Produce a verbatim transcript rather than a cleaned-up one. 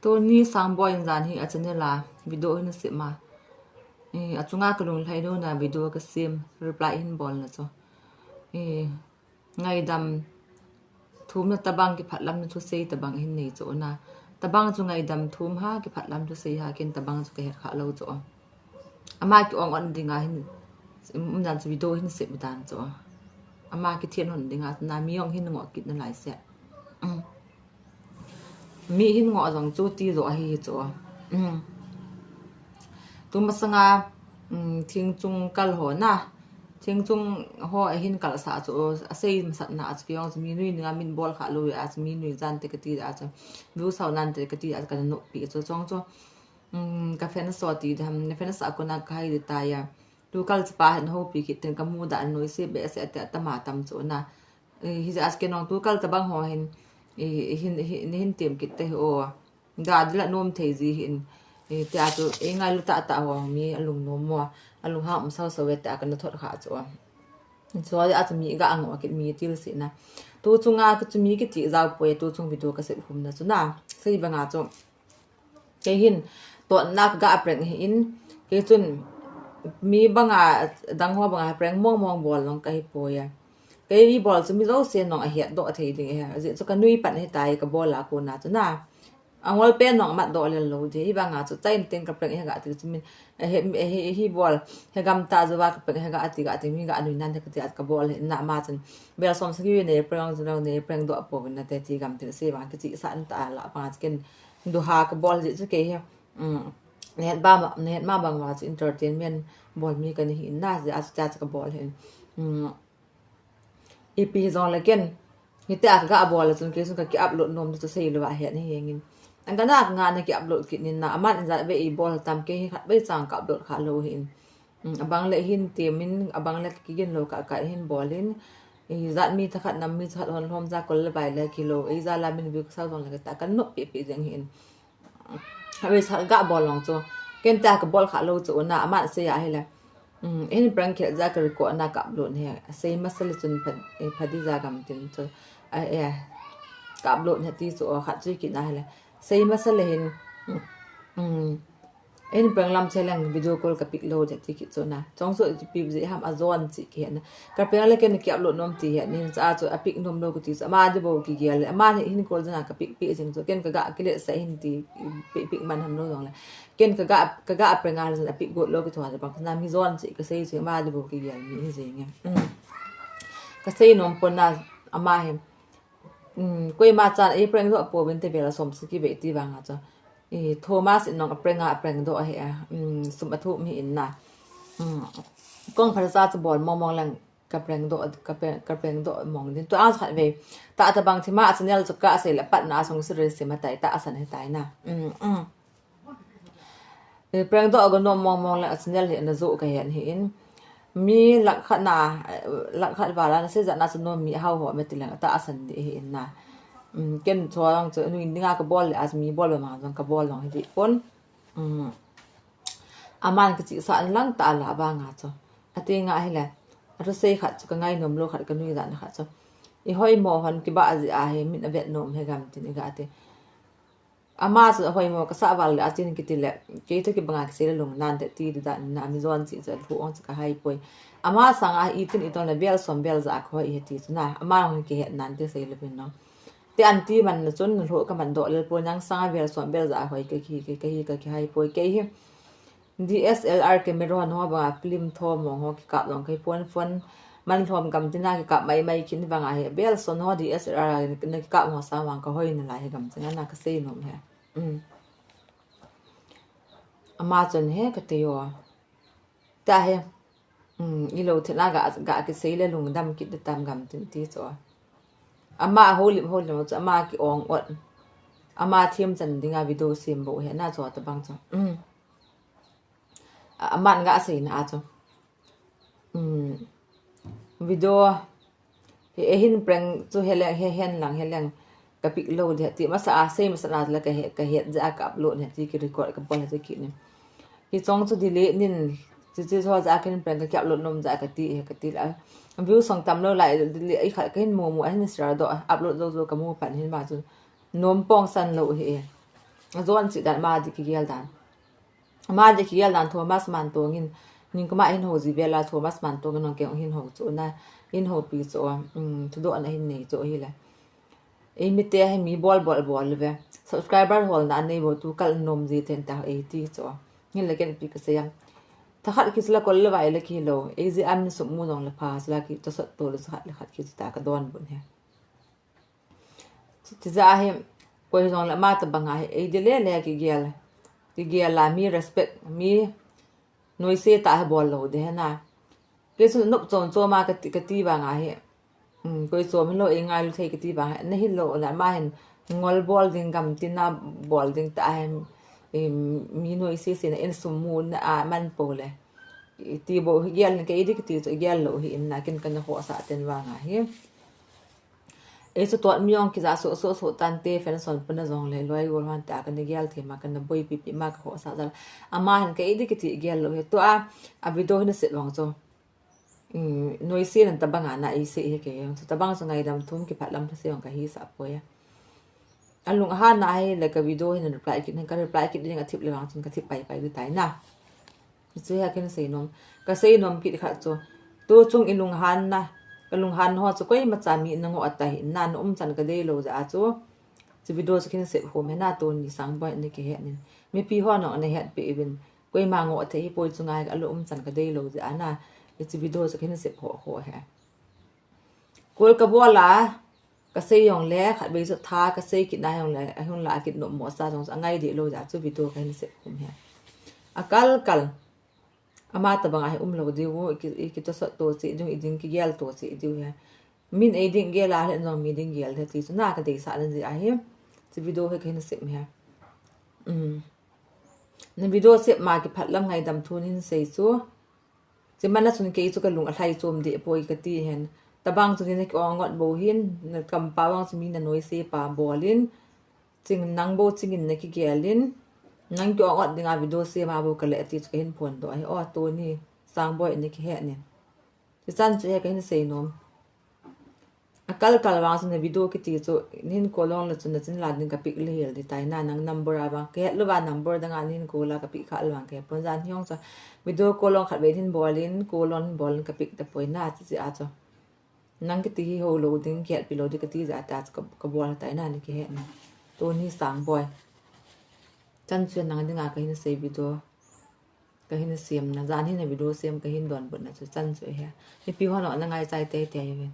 Tuni Sangboi in jan hi a channel a video hin sem a. Eh, achunga kalung lhai lou na video kasem reply hin bol na chu. Eh, ngaidam thum na tabang kiphatlam na thusei tabang hin nei chu na. Tabang chu ngaidam thum ha kiphatlam thusei ha ken tabang chu kahet kha lou chu. Ama ki ong on dinga hin, um, dan chu video hin sem dan chu. Ama ki thian hon dinga na mi ong hin ngo kit na lai se. Um. Mi hin ngo jong chu ti jo ahi chu. Um. Tu masanga, um, thing chung kal ho na. Thing chung ho a hin kal sa chu. A sei masat na a chu ki ong chu mi nui dinga min bol kha lou a chu mi nui jan te kati a chu. View sau nan te kati a chu ka no pi chu chong chu. Um, ka fans so ti dam, na fans a kona ka hai de ta ya. Tu kal chapa hin ho pi kit ten ka mu da noi se be se te tama tam chu na. Eh, hi ja as ke nong tu kal tabang ho hin, eh, hin, hin, hin tem kit te ho. Da dila nom thei ji hin. Eh, te a chu, eh, ngai lu ta ta ho mi alung nom mo. Alung ha um sau sau ve te a ka na thot kha chu. So ya chu mi ga ang wa kit mi til si na. Tu chunga ka chu mi kiti jao poi tu chung video ka se hum na chu na. Sei banga chu. Kei hin, totna ka ga prank hi in, kei chun, mi banga, dang ho banga prank mong mong bol nong ka hi poi a. Kei i bol chu mi jouse nong a het doh thei ding e. Ajeh chu ka nui pan hi tai ka bol a kona chu na. A ngol pen nong mat doh lel lou di. Hi banga chu chain teng ka prank hi ga ti chu min, a he, a he, hi bol, he gam ta chu va ka prank hi ga ti ga ti mi ga nui nan he ka ti a ka bol hi na ma chun. Bel som sagi ne prank chu lo ne prank doh po na te ti gam ti se bang ki chi san ta la pa ken. Duha ka bol ji chu kei hi, um, nehet ba ma, nehet ma bang wa chu entertainment bol mi ka ni hi na ji a chu cha chu ka bol hin. Um, ipi hi jong le ken. Hi te a ka ga bol chun kei chun ka ki upload nom chu sei lo wa het ni hengin. Ang ka na nga na ki upload kit nin na aman in ja ve i bol tam kei hi khat ve chang ka upload kha lo hin. Um, abang le hin temin, abang le kigin lo ka, ka hin bolin. I jat mi thakhat nam mi thakhat hon lhom ja kol le bai le kilo. I ja la min view ka sau jong le ka ta kan no pi pi jeng hin. Awi sa ga bol long chu. Ken ta ka bol kha lo chu na aman se ya hi le. Um, hin prank khe ja ka record na ka upload he. Sei masal chun pha, eh, phadi ja gam tin chu. A, eh, ka upload he ti chu o khat chu ki na hi le. Sei masal hin. Um, Hin prank lam che lang video call ka pick lo de ti ki chu na. Chong chu ti pi ji ham a zon chi ki na. Ka prank le ken ki upload nom ti he ni cha chu a pick nom lo ku ti chu. Ama de bo ki gel. Ama hin call jana ka pick pi jing chu. Ken ka ga ki le sa hin ti pick, pick man ham lo jong le. Ken ka ga, ka ga prank a jana pick got lo ki chu ha bang na mi zon chi ka sei chu ama de bo ki gel ni hi jing e. Um. Ka sei nom pon na ama hin. Um, koima chan ei prank doh pouvin te vel a som sagi ve ti vang a chu. I Thomas in nong a prank a, a prank doh ahi a. Um, sum a thum hi in na. Um, kong pha cha chu bol mong mong lang ka prank doh, ka prank, ka prank doh mong din. Tu ang khat ve. Ta ta bang thima a channel chu ka sei le pat na a song serious si ma tai ta a san he tai na. Um, um. Eh, prank doh a go nom mong mong le a channel hi na zo ka hian hi in. Mi lakh khat na, eh, lakh khat vala na se jat na chu nom mi hau ho me ti leng ta a san di hi in na. Um, ken chua lang chu nui dinga ka bol le a mi bol ba ma jong ka bol long hi di pon. Um, aman ka chi sa an lang ta la ba nga chu. A ti nga hi le. A thu sei khat chu ka ngai nom lo khat ka nui dan khat chu. I hoi mo hon ki ba a ji a hi min a vet nom he gam tin i ga ti. Ama chu a hoi mo ka sa val le a chin ki ti le, kei thu ki banga ki sei le lung nan te ti di dan na mi zon chi chu thu ong chu ka hai poi. Ama sanga i tin i ton le bel som bel ja a ka hoi he ti chu na, ama hong ki het nan ti sei le pin no. Ti an ti man na chun na lhu ka man doh le pon nang sanga bel som bel ja a hoi ka ki, ka, ka hi, ka ki hai poi kei hi. D S L R camera ho banga film tho mong ho ki kap long kei pon phone man lhom gam tina ki kap mai mai kin banga he bel son ho D S L R na ki kap ho sa wang ka hoi na lai he gam tina na ka sei nom he. Um. Ama chun he ka ti yo. Ta he. Um, i lo thina ga, ga ki sei le lungdam kit de tam gam tin ti chu. Ama ho lim ho lim chu ama ki ong ot. Ama thiam chan dinga video sem bo he na chu ta bang chu. Um. A, aman ga sei na a chu. Um, video, he, eh, hin prank chu he leng, he hen lang, he leng ka pick lo de ti masa a sei masa na la ka he, ka het ja ka upload he ti ki record ka bol he ti ki ni. Hi chong chu delete nin, chi chi so ja ken prank ka upload nom ja ka ti he ka ti la. View song tam lo lai delete i khat ka hin mu mu a hin share do upload zo zo ka mu pan hin ma chu. Nom pong san lo he. Ajon chih dan, ama ding kigel dan. Ama ding kigel dan Thomas Mantong in, ningkuma hin ho ji vela Thomas Mantong in nong keng hin ho chu na, hin ho pi chu, um, thudoh na hin nei chu hile. Ei mite hi mi bol bol bol ve. Subscriber hol na nei bo tu kal nom ji ten ta ei ti chu. Hin le ken pi ka sei am. Thakhat khi sila kol le vai le khi lo. Ei ji am ni sum mu jong le pha sila khi to sot to le khat le khat khi ta ka don bun he. Ti ja hi, koi jong le ama tabang a hi, ei de le le kigel. Kigel la mi respect, mi noise ta hi bol lo de na. Kei chun nop chom chom a ka ti, ka ti vang a hi. Um, koi chom hi lo, ei ngailu thei ka ti vang a hi. Na hi lo la ama hin ngol bol ding gam tin na bol ding ta hi. Um, mi noise se na in sum mu na a man po le. Ti bo hi gel ni kei di kiti chu gel lo hi in na kin kana ho sa ten vang a hi. Ei chu tot mi jong kija so so so tan te fan son pana jong le loi gol han ta kana gel the ma kana boi pi pi ma ka ho sa jal. Ama hin kei di kiti gel lo hi to a, a video hin se vang chu. Um, noise nan tabang a na ei se he ke jong chu tabang chu ngaidam thum kiphat lam se jong ka hi sa poi a. Alung ahan na hi le ka video hin reply kit, hin ka reply kit ding a thip le vang chun ka thip pai pai di tai na. Chu hi a kin sei nom. Ka sei nom kit khat chu. Tu chung i lunghan na. Ka lunghan ho chu koima cha mi na ngo a ta hi na, na um chan ka dei lo ja a chu. Chu video chu kin sep hom he na Tony Sangboi ni kihe nin. Mipi ho no na het pi ivin. Koima ngo a thei hi poi chu ngai ka lu um chan ka dei lo ja a na. Chu video chu kin sep ho ho he. Kol ka bol a, ka sei jong le, khat vei chu tha, ka sei kit na jong le, a hung la kit nom mo sa jong chu, a ngai di lo ja chu video ka hin sep hom he. A kal kal. Ama tabang a hi um lo diu, i ki, i ki to sot to chi, jong i ding kigel to chi diu he. Min ei ding gel a le jong mi ding gel he ti chu na ka dei sa le ji a hi. Chu video hi ka hin sep he. Um. Na video sep ma kiphat lam ngaidam thu nin sei chu. Chi mana chun kei chu ka lung a lhai chom de poi ka ti hen. Tabang chu ni na ki ong ngot bo hin, na kam pa wang chu mi na noise pa bol in. Ching nang bo ching in na kigel in. Nang ki ong ngot ding a video sep ma bo ka le ti chu ka hin phon do a hi. O Tony Sangboi ni kihe nin. Chu chan chu he ka hin sei nom. A kal kal vang chu na video kiti chu, nin kolong le chu na chin la ding ka pick le hel di tai na, nang number a vang. Ka het lo va number dang a nin kola ka pick kha lo vang ka he pon jan hiong chu. Video kolong khat ve hin bol in, kolong hin bol in ka pick ta poi na chi chi a chu. Nang kiti hi ho lo ding, ka het pi lo di ka ti ja ta chu ka, ka bol tai na ni kihe na. Tony Sangboi. Chan chu nang ding a ka hin sei video. Ka hin sem na, jan hin a video sem ka hin don but na chu chan chu he. Mipi ho no na ngai chai te te ve.